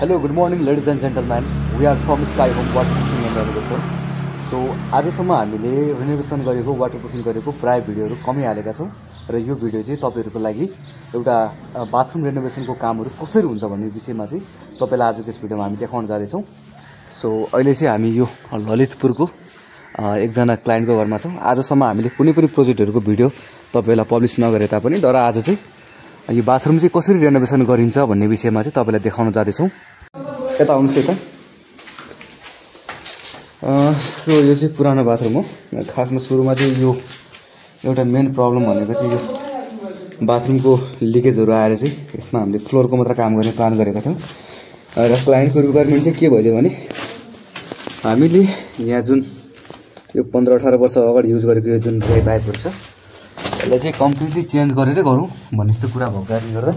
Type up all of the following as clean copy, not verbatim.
Hello, good morning ladies and gentlemen. We are from Sky Home Waterproofing and Renovation. So आजसम्म हामीले renovation गरेको वाटरप्रुफिङ गरेको प्राय भिडियोहरु कमै हालेका छौं र यो भिडियो चाहिँ तपाईहरुको लागि एउटा बाथरुम रेनोभेसनको कामहरु कसरी हुन्छ भन्ने विषयमा चाहिँ तपाईलाई आजको यस भिडियोमा हामी देखाउन जाँदै छौं। सो अहिले चाहिँ हामी यो ललितपुरको एकजना क्लाइन्टको घरमा छौं। आजसम्म हामीले कुनै पनि प्रोजेक्टहरुको भिडियो तपाईलाई पब्लिश नगरे तापनि तर आज चाहिँ यो बाथरुम चाहिँ कसरी रेनोभेसन गरिन्छ भन्ने विषयमा चाहिँ तपाईलाई देखाउन जाँदै छौं। यता आउनुस् त। सो यो चाहिँ पुरानो बाथरुम हो। खासमा सुरुमा चाहिँ यो एउटा मेन प्रब्लम भनेको चाहिँ यो बाथरुमको लिकेजहरु आएर चाहिँ यसमा हामीले फ्लोरको मात्र काम गर्ने प्लान गरेका थियौं र क्लाइन्टको रिक्वायरमेन्ट चाहिँ के भयो भने हामीले यहाँ जुन यो 15-18 वर्ष अगाडि युज गरेको यो जुन ड्राई पाइपहरु छ यसलाई चाहिँ कम्प्लिटली चेन्ज गरेरै गरौँ भन्ने जस्तो कुरा भएको कारणले गर्दा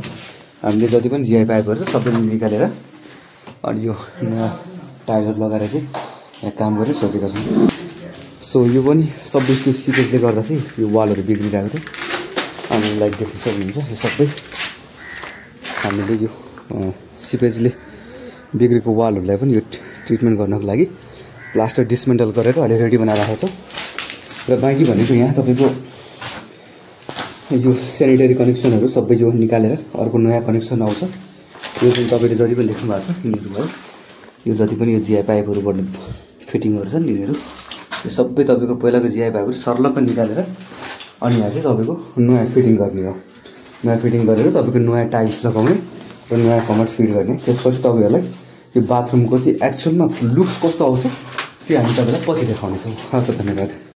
हामीले जति पनि जीआई पाइपहरु छ सबै निकालेर अनि यो नयाँ टाइलहरु लगाएर चाहिँ यहाँ काम गर्ने सोचेका छौं। सो यो पनि सबै त्यो सिपेजले गर्दा चाहिँ यो वालहरु बिग्रिरहेको थियो। अनि लाइक देख्न सक्नुहुन्छ यो सबै हामीले यो सिपेजले बिग्रेको वालहरुलाई पनि यो ट्रिटमेन्ट गर्नको लागि प्लास्टर डिसमेन्टल गरेर अहिले रेडी बनाएर राखेका छौं। र बाँकी भनेको यहाँ तपाईको यो स्यानिटरी कनेक्सनहरु सबै यो निकालेर अर्को नयाँ कनेक्सन आउँछ। यो जुन तपाईले जति पनि देख्नु भएको छ यिनीहरु भयो यो जति पनि यो जीआई पाइपहरु गर्ने फिटिङहरु छन् यिनीहरु यो सबै तपाईको पहिलाको जीआई पाइपहरु सर्लक्क निकालेर अनि यहाँ चाहिँ तपाईको नयाँ फिटिङ गर्ने हो। नयाँ फिटिङ गरेर तपाईको नयाँ टाइल्स लगाउने र नयाँ फर्मेट फिट गर्ने। त्यसपछि तपाईहरुलाई यो बाथरुमको चाहिँ एक्चुअलमा लुक्स कस्तो आउँछ त्यो हामी तपाईलाई पछि देखाउने छौं। हस् त, धन्यवाद।